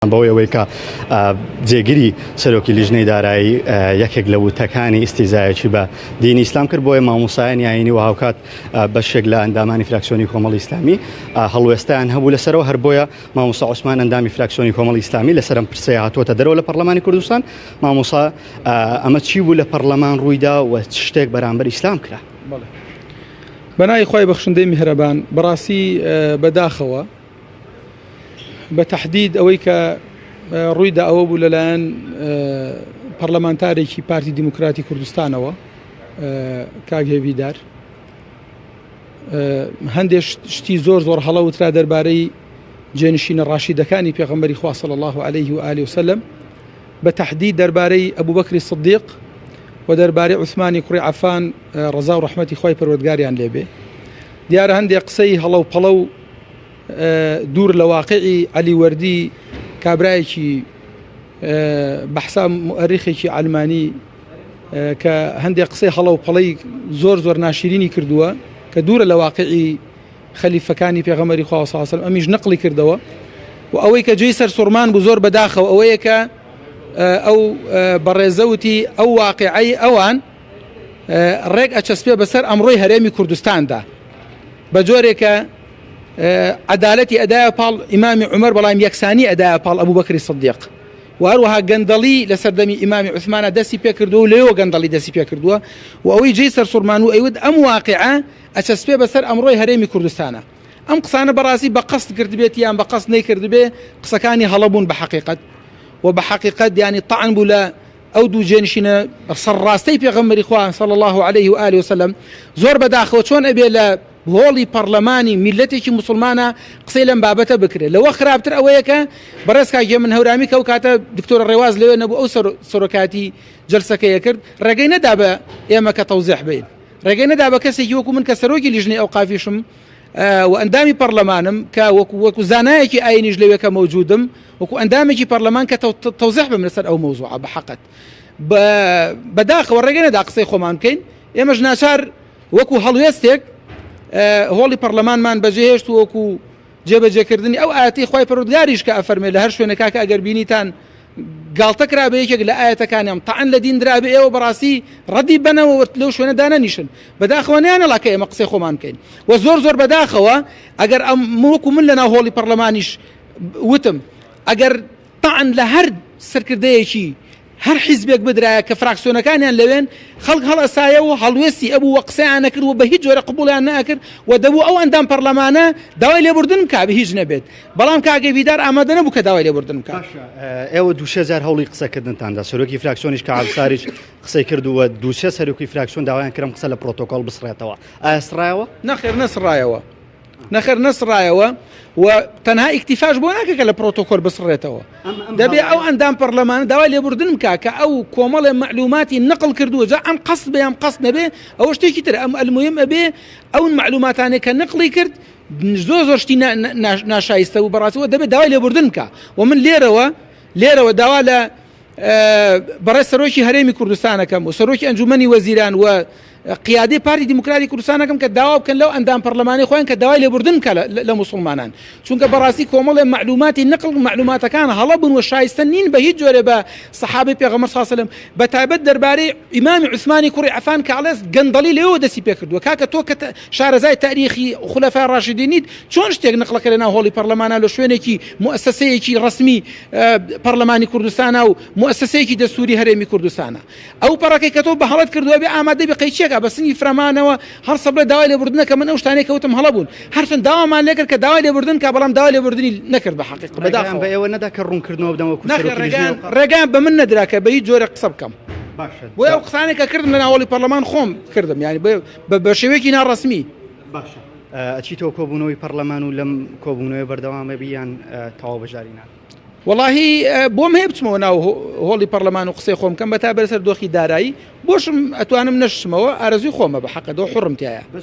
بەوەی ئەوەی کە جێگری سەرۆکی لیژنەی دارایی یەکێک لە وتەکانی ئیستیزایەکی بە دینی ئیسلام کرد بۆیە مامۆسایانی ئاینی و هاوکات بەشێک لە ئەندامانی فراکسیۆنی کۆمەڵی ئیسلامی هەڵوێستیان هەبوو لەسەرەوە هەر بۆیە مامۆسا عوسمان ئەندامی فراکسیۆنی کۆمەڵی ئیسلامی لەسەر ئەم پرسەیە هاتووەتە دەرەوە لە پەرلەمانی کوردستان مامۆسا ئەمە چی بوو لە پەرلەمان ڕوویدا و چ شتێک بەرامبەر ئیسلام کرا؟ بەناوی خوای بەخشندەی میهرەبان بەڕاستی بەداخەوە بە تەحدید ئەوەی کە ڕوویدا ئەوە بوو لەلایەن پەرلەمانتارێکی پارتی دیموکراتی کوردستانەوە کاک هێڤیدار هەندێک شتی زۆر زۆر هەڵە وترا دەربارەی جێنشینە ڕاشیدەکانی پێغەمبەری خوا صلی الله علیه و آله وسلم بە تەحدید دەربارەی ئەبوبەکری صدیق و دەربارەی عوسمانی کوڕی عەفان ڕەزا و ڕەحمەتی خوای پەروەردگاریان لێبێ دیارە هەندێک قسەی هەڵە و پەڵە و دوور لە واقعی عەلی وەردی کابرایەکی بە حساب مؤرخێکی عەلمانی کە هەندێک قسەی هەڵە و پەڵەی زۆر زۆر ناشرینی کردووە کە دوورە لە واقعی خەلیفەکانی پێغەمبەری خوا صلی الله علیه و ئەمیش نەقلی کردەوە و ئەوەی کە جێی سەرسوڕمان بوو زۆر بەداخەوە ئەوەیە کە ئەو بەڕێزەوتی ئەو واقعی ئەوان ڕێک ئەچەسپێ بەسەر ئەمڕۆی هەرێمی کوردستاندا بە جۆرێکە عەدالەتی ئەدایە پاڵ ئیمامی عومەر بەڵام یەکسانی ئەدایە پاڵ ئەبوبەکری سدیق و هەروەها گەندەڵی لە سەردەمی ئیمامی عوسمانە دەستی پێکردووە و لەوێوە گەندەڵی دەستی پێکردووە و ئەوەی جێی سەرسوڕمان و ئەیوت ئەم واقعە ئەچەسپێ بەسەر ئەمڕۆی هەرێمی کوردستانە ئەم قسانە بەڕاستی بە قەست کردبێت یان بە قەست نەیکردبێ قسەکانی هەڵە بوون بە حەقیقەت و بە حەقیقەت یانی تەعن بوو لە ئەو دوو جێنشینە سەرڕاستەی پێغەمبەری خوا صلی الله علیه و آله وسلم زۆر بەداخەوە چۆن ئەبێ لە هۆڵی پەڕلەمانی میللەتێکی موسڵمانە قسەی لەم بابەتە بکرێت لەوە خراپتر ئەوەیە کە بەڕێز کاک هێمن هەورامی کە ئەو کاتە دکتۆرە ڕێواز لەوێ نەبوو ئەو سەرۆکایەتی جەلسەکەیە کرد ڕێگەی نەدا بە ئێمە کە تەوزیح بین ڕێگەی نەدا بە کەسێکی وەکو من کە سەرۆکی لیژنەی ئەوقافیشم و ئەندامی پەڕلەمانم کە وەکو وەکو زانایەکی ئاینیش لەوێ کە مەوجودم وەکو ئەندامێکی پەرلەمان کە تەوزیح بم لەسەر ئەو مەوزوعە بە حەقت بەداخەوە ڕێگەی نەدا قسەی خۆمان بکەین ئێمەش ناچار وەکو هەڵوێستێک هۆڵی پەرلەمانمان بەجێهێشت و وەکو جێبەجێکردنی ئەو ئاەتی خی پەرودگاریش کە ئەفەرمێ لە هەر شوێنێکا کە ئەگەر بینیتان گاڵتە کرا بە یەکێک لە ئاەتەکانیان تەعن لە دین درابێ ئێوە بەڕاستی ڕەدی بەنەوە لەو شوێنە دانەنیشن بەداخەوە نیانەڵا کە ئێمە قسەی خۆمان بکەین و زۆر زۆر بەداخەوە ئەگەر ئەم وەکو من لەناو هۆڵی پەرلەمانیش وتم ئەگەر تەعن لە هەر سەرکردەیەکی هەر حیزبێک بدرایە کە فراکسیۆنەکانیان لەوێن، خەڵک هەڵئەسایە و هەڵوێستی ئەبوو و قسەیان ئەکرد و بە هیچ جۆرە قبوڵیان نەئەکرد و دەبوو ئەو ئەندام پەڕلەمانە داوای لێبوردن بکا بە هیچ نەبێت، بەڵام کاک هێڤیدار ئامادە نەبوو کە داوای لێبوردن بکا. باشە ئێوە دوو سێ جار هەوڵی قسەکردنتان دا، سەرۆکی فراکسیۆنیش کە عەبساریش قسەی کرد و دوو سێ سەرۆکی فراکسیۆن داوایان کرد ئەم قسە لە پرۆتۆکۆڵ بسڕێتەوە، ئایا سڕایەوە؟ نەخێر نەسڕایەوە. نەخێر نەسڕایەوە و تەنها ئیکتیفاش بۆ ناکە کە لە پرۆتۆکۆل بسڕێتەوە دەبێ ئەو ئەندام پەرلەمانە داوای لێبوردن بکا کە ئەو کۆمەڵێ مەعلوماتی نقل کردووە جا ئەم قەست بێ ئەم قەست نەبێ ئەوە شتێکی تر ئەم ئەلمویم ئەبێ ئەو مەعلوماتانێک کە نقلی کرد زۆر زۆر شتی ناشایستە بوو بەڕاستەوە دەبێت داوای لێبوردن بکە و من لێرەوە لێرەوە داوا لە بەڕێز سەرۆکی هەرێمی کوردستانەکەم و سەرۆکی ئەنجومەنی وەزیران و قیادەی پارتی دیموکراتی کوردستانەکەم کە داوا بکەن لەو ئەندام پەرلەمانی خۆیان کە داوای لێبوردن بکە لە موسڵمانان چونکە بەڕاستی کۆمەڵێ مەعلوماتی نقل مەعلوماتەکان هەڵە بوون و شایستە نین بە هیچ جۆرێ بە سەحابەی پێغەمبەر صلی الله علیه و سلم بە تایبەت دەربارەی ئیمامی عوسمانی کوڕی عەفان کە ئەڵێ گەندەڵی لەوێوە دەستی پێکردووە کاکە تۆ کە شارەزای تاریخی خولەفای ڕاشدینیت چۆن شتێک نقڵەکە لەناو هۆڵی پەرلەمانە لە شوێنێکی موئەسەسەیەکی ڕەسمی پەرلەمانی کوردستانە و موئەسەسەیەکی دەستوری هەرێمی کوردستانە ئەو پەڕەکەی کە تۆ بە هەڵەت کردووە بێ ئامادە بی قەیچیەکە بە سنگی فرەمانەوە هەڵسە بڵێ داوای لێبوردن نەکە من ئەو شتانەی کە وتم هەڵە بوون هەرچەند داوامان لێکرد کە داوای لێبوردن کا بەڵام داوای لێبوردنی نەکرد بە حەقیقە ڕێگەیان بەداخەوە بە ئێوە نەدا کە ڕوونکردنەوە بدەن وەکو نەخێر سەرۆکی لیژنەی ڕێگەیان ئەوقاف؟ ڕێگەیان بە من نەدرا کە بە هیچ جۆرێک قسە بکەم باشە بۆیە ئەو قسانەی کە کردم لە ناو هۆڵی پەرلەمان خۆم کردم یانی بە بە شێوەیەکی ناڕەسمی. باشە ئەچیتەوە کۆبوونەوەی پەرلەمان و لەم کۆبوونەوەی بەردەوام ئەبی یان تەواو بەشداری ناکەی؟ وەڵاهی بۆم هەیە بچمەوە ناو هۆڵی پەرلەمان و قسەی خۆم بکەم بە تایبەت لەسەر دۆخی دارایی بۆشم ئەتوانم نەشچمەوە ئارەزووی خۆمە بە حەقە دۆ حوڕم تیایە.